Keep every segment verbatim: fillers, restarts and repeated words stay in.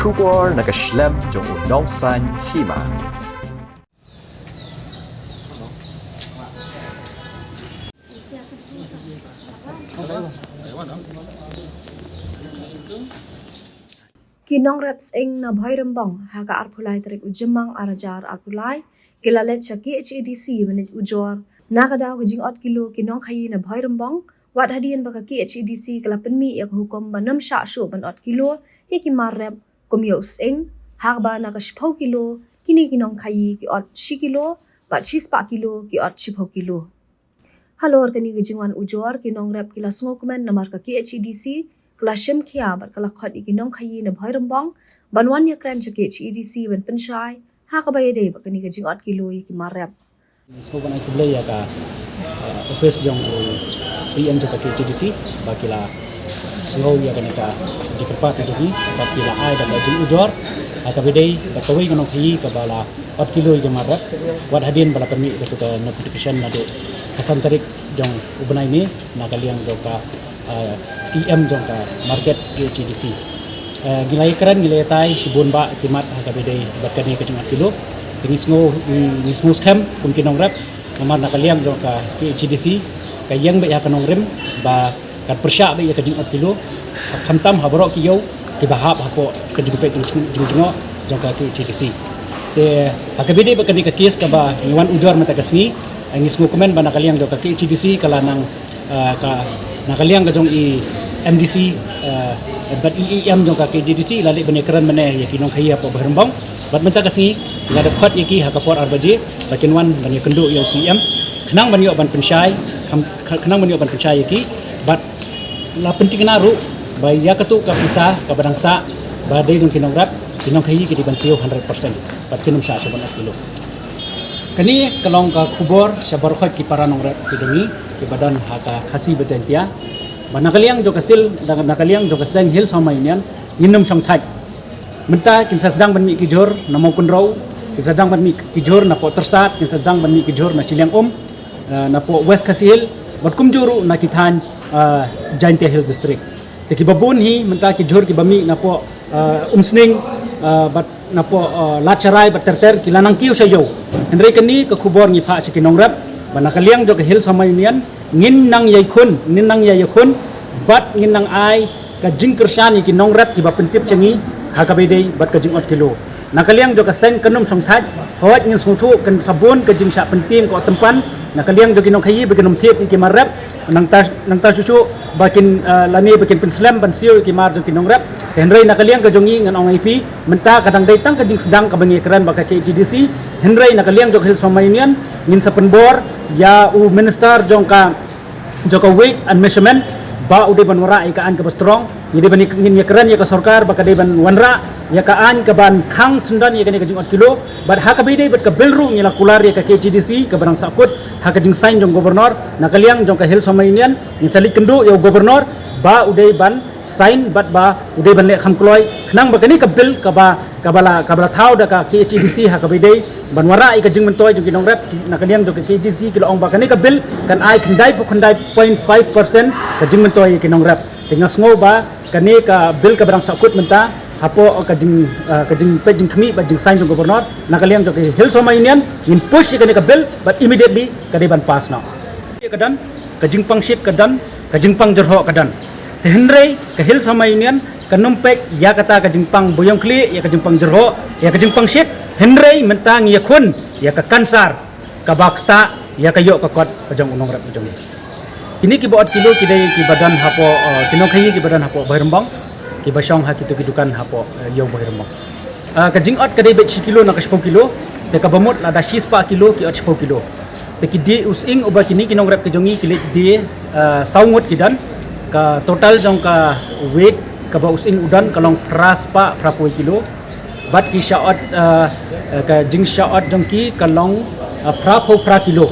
Khubor na ka shlem jong u nongsan hima. Ki nongrep sying na Bhoirymbong ha ka arphew lai tarik u Jymmang ar hajar arphew lai ki la leit sha K H A D C ban leit ujor na ka daw ka jingot kilo ki nongkhaii na Bhoirymbong, wat hadien ba ka K H A D C ka la pynmih ïa ka hukum ban ym shah shuh ban ot kilo ïa ki mar rep kum ïa u sying, ha kaba na ka shiphew kilo kine ki nongkhaii ki ot shi kilo, bad shispah kilo ki ot shiphew kilo. Halor kane ka jingwan ujor, ki nongrep ki la sngewkmen namar ka K H A D C ka la shim khia bad ka la khot ïa ki nongkhaii na Bhoirymbong ban wan ïakren sha K H A D C ban pynshai ha kaba ïadei bad kane ka jingot kilo ïa ki mar rep. Ngi sngewbha ban ai khublei ïa ka, eh, office jong u C M jong ka K H A D C ba ki la sngew ïa kane ka jingkyrpad ka jong ngi, ba ki la ai da ka jingujor ha kaba ïadei bad kawei ka nongkhaii kaba la ot kilo ïa ki mar rep, wat hadien ba la pynmih ïa ka notification naduh ka san tarik jong u bnai May na ka liang jong ka, eh, E M jong ka market K H A D C. Eh, ngi la ïakren, ngi la ïatai shibun bah ki mat ha kaba ïadei bad kane ka jingot kilo. Te ngi sngew, ngi, ngi sngew skhem kum ki nongrep, namar na ka liang jong ka K H A D C ka ïeng beit ha ka nongrim ba kan pyrshah beit ïa ka jingot kilo, khamtam ha baroh ki ïew kiba hap hapoh ka jingpeit jong, jong, jong, jong ka K H A D C. Te ha kaba ïadei bad kane ka case kaba ngi wan ujor mynta ka sngi, eh, ngi sngewkmen ba na ka liang jong ka K H A D C ka la nang, eh, ka, na ka liang ka jong i M D C, eh, bad i E M jong ka K H A D C la leit ban ïakren mynne ïa ki nongkhaii hapoh Bhoirymbong. Bad mynta ka sngi nga da khot ïa ki ha ka por ar baje ba kin wan ban ïakynduh ïa u C M khnang ban ïoh ban pynshai, kham, khnang ban ïoh ban pynshai ïa ki. Bad la pynthikna ruh ba ïa katu ka pisa kaba dang sah ba dei jong ki nongrep, ki nongkhaii ki dei ban siew hundred percent bad kin ym shah shuh ban ot kilo. Kane ka long ka khubor sha baroh ki para nongrep ki jong ngi kiba don ha ka Khasi bad Jaiñtia, ba na ka liang jong ka sil, na ka liang jong ka seng Hills Farmers Union ngin ym shongthait. Mynta kin sa sdang ban mih ki jhur na Mawkynrew, kin sa sdang ban mih ki jhur na Pok Tyrsad, kin sa sdang ban mih ki jhur na Shiliang Um, eh, na Pok West Khasi Hills, bad kumjuh ruh na ki thaiñ, eh, Jaiñtia Hills District. Te kiba bun hi mynta ki jhur kiba mih na Pok, eh, Umsning, eh, bad na Pok, eh, Latsharai bad ter ter ki la nang kiew sha ïew. Hynrei kane ka khubor ngi phah sha ki nongrep ba na ka liang jong ka Hills Farmers Union ngin nang ïai khun, ngin nang ïai ïakhun bad ngin nang ai ka jingkyrshan ïa ki nongrep kiba pyntip sha ngi ha kaba ïadei bad ka jingot kilo. Na ka liang jong ka seng kan ym shongthait, hooid ngin sngewthuh kan sa bun ka jingshah pyntieng ka otympan na ka liang jong ki nongkhaii ba kin ym thied ïa ki mar rep, nangta, nangta shuh shuh ba kin, eh, lane ba kin pynslem ban siew ïa ki mar jong ki nongrep. Te hynrei na ka liang ka jong ngi ngan ong ïa phi, mynta ka dang dei tang ka jingsdang kaba ngi kren bad ka K H A D C, hynrei na ka liang jong ka Hills Farmers Union ngin sa pynbor ïa u minister jong ka jong ka weight and measurement ba u dei ban wanrah ïa ka aiñ kaba strong. Ngi dei ban, ngin ïakren ïa ka sorkar ba ka dei ban wanrah ïa ka aiñ kaban khang syndon ïa kane ka jingot kilo. Bad ha kaba ïadei bad ka bill ruh ngi la kular ïa ka K H A D C kaba dang sahkut ha ka jingsain jong governor. Na ka liang jong ka Hills Farmers Union ngin sa leit kynduh ïa u governor ba u dei ban sain bad ba u dei ban leh kham kloi khnang ba kane ka bill kaba, kaba la, kaba la thaw da ka K H A D C ha kaba ïadei ban wanrah ïa ka jingmyntoi jong ki nongrep, na ka liang jong ka K H A D C ki la ong ba kane ka bill kan ai khyndai phew khyndai point five percent ka jingmyntoi ïa ki nongrep. Te nga sngew ba kane ka bill kaba dang sahkut mynta hapoh ka jing, eh, ka jingpeit jingkhmih bad jingsain jong governor, na ka liang jong ka Hills Farmers Union ngin push ïa kane ka bill bad immediately ka dei ban pass noh. Ka don, ka jingpang shit ka don, ka jingpang jyrhoh ka don. Te hynrei ka Hills Farmers Union kan ym peit ïa kata ka jingpang ba ïong khlieh, ïa ka jingpang jyrhoh, ïa ka jingpang shit. Hynrei mynta ngi ïakhun ïa ka kansar kaba ktah ïa ka ïoh ka kot ka jong u nongrep ka jong ngi. Kine kiba ot kilo ki dei kiba don hapoh, eh, ki nongkhaii kiba don hapoh Bhoirymbong, kiba shong ha kito ki dukan hapoh, eh, ïew Bhoirymbong. Ah, ka jingot ka dei beit shi kilo na ka shiphew kilo, te kaba mut lada shispah kilo ki ot shiphew kilo. Te ki die u sying uba kine ki nongrep ki jong ngi ki leit die, ah, saw ngut ki don, ka total jong ka weight kaba u sying u don ka long phra spah phra phew kilo. Bad ki shah ot, ah, ka jingshah ot jong ki ka long, ah, phra phew phra kilo.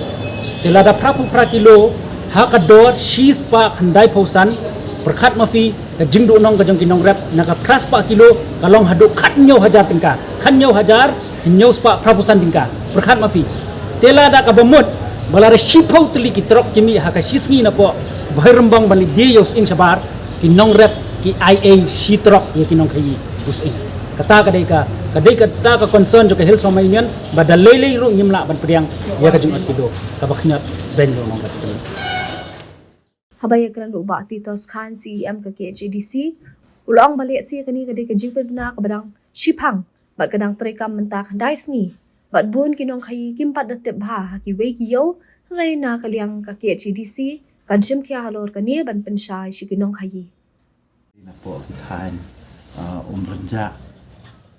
Te lada phra phew phra kilo ha ka dor shispah khyndai phew san, pyrkhat ma phi ka jingduhnong ka jong ki nongrep na ka phra spah kilo ka long haduh khathynñiew hajar tyngka. Khathynñiew hajar hynñiew spah phra phew san tyngka. Pyrkhat ma phi. Te lada kaba mut ba lada shiphew tylli ki trok ki mih ha ka shisngi napoh Bhoirymbong ban leit die ïa u sying shabar, ki nongrep ki ai ei shi trok ïa ki nongkhaii u sying. Kata ka dei ka, ka dei kata ka concern jong ka Hills Farmers Union, ba da lei lei ruh ngim lah ban pdiang ïa ka jing-ot kilo, kaba khyndiat beiñ ruh nong ka jing. Haba ïakren bad u Bah Titos Khan, C E M ka K H A D C, u la ong ba lehse kane ka dei ka jingpynbna kaba dang shiphang bad ka dang treikam mynta khyndai sngi, bad bun ki nongkhaïi kim pat da tip bha ha kiwei ki ïew, hynrei na ka liang ka K H A D C kan shim khia halor kane ban pynshai sha ki nongkhaïi. Napoh ki thaiñ, ah, Umrynjah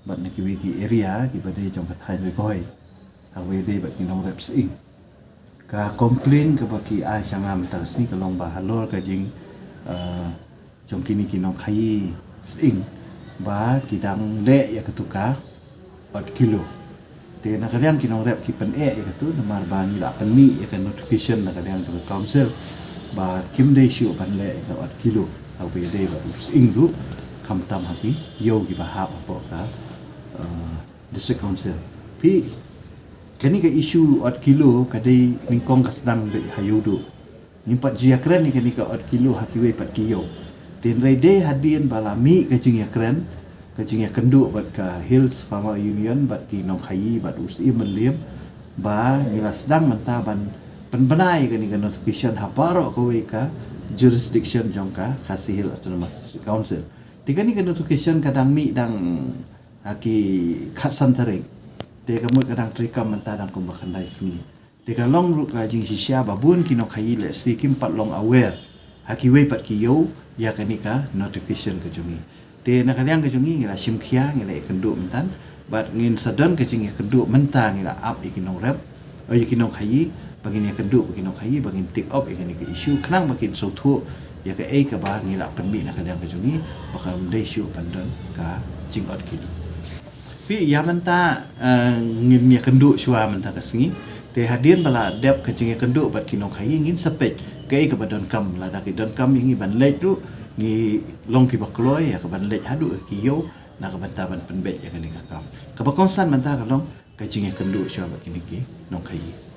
bad na kiwei ki area kiba dei jong ka thaiñ Ri Bhoi, ha kawei dei bad ki nongrep sying. Ka complain kaba ki ai sha nga mynta ka sngi ka long ba halor ka jing, ah, jong kine ki nongkhaïi sying ba ki dang leh ïa katu ka ot kilo. Te na ka liang ki nongrep ki pyneh ïa katu namar ba ngi la pynmih ïa ka notification na ka liang jong ka council ba kim dei shuh ban leh ïa ka ot kilo ha kaba ïadei bad u sying ruh, khamtam ha ki ïew kiba hap hapoh ka, eh, district council. Phi, kane ka issue ot kilo ka dei nyngkong ka sdang beit ha ïewduh. Ngim pat ju ïakren ïa kane ka ot kilo ha kiwei pat ki ïew. Te hynrei dei hadien ba la mih ka jingïakren, ka jingïakynduh bad ka Hills Farmers Union bad ki nongkhaïi bad u Syiem Mylliem ba ngi la sdang mynta ban pynbna ïa kane ka notification ha baroh kawei ka jurisdiction jong ka Khasi Hills Autonomous District Council. Te kane ka notification ka dang mih dang, ha, ki khatsan tarik. Te ka mut ka dang treikam mynta dang kumba khyndai sngi. Te ka long ruh ka jingshisha ba bun ki nongkhaïi lehse kim pat long aware ha kiwei pat ki ïew ïa kane ka notification ka jong ngi. Te na ka liang ka jong ngi ngi la shim khia, ngi la ïakynduh mynta, bad ngin sa don ka jingïakynduh mynta, ngi la ap ïa ki nongrep, ïa ki nongkhaïi, ba ngin ïakynduh bad ki nongkhaïi ba ngin take up ïa kane ka issue khnang ba kin sngewthuh ïa kaei kaba ngi la pynmih na ka liang ka jong ngi ba kam dei shuh ban don ka jing-ot kilo. Phi, ïa mynta, eh, ngin ïakynduh shuwa mynta ka sngi. Te hadien ba la dep ka jingïakynduh bad ki nongkhaïi ngin sa peit kaei kaba donkam, lada ki donkam ïa ngi ban leit ruh, ngi long kiba kloi ïa ka ban leit haduh ki ïew na ka bynta ban pynbeit ïa kane ka kam. Kaba kongsan mynta ka long ka jingïakynduh shuwa bad kine ki nongkhaïi.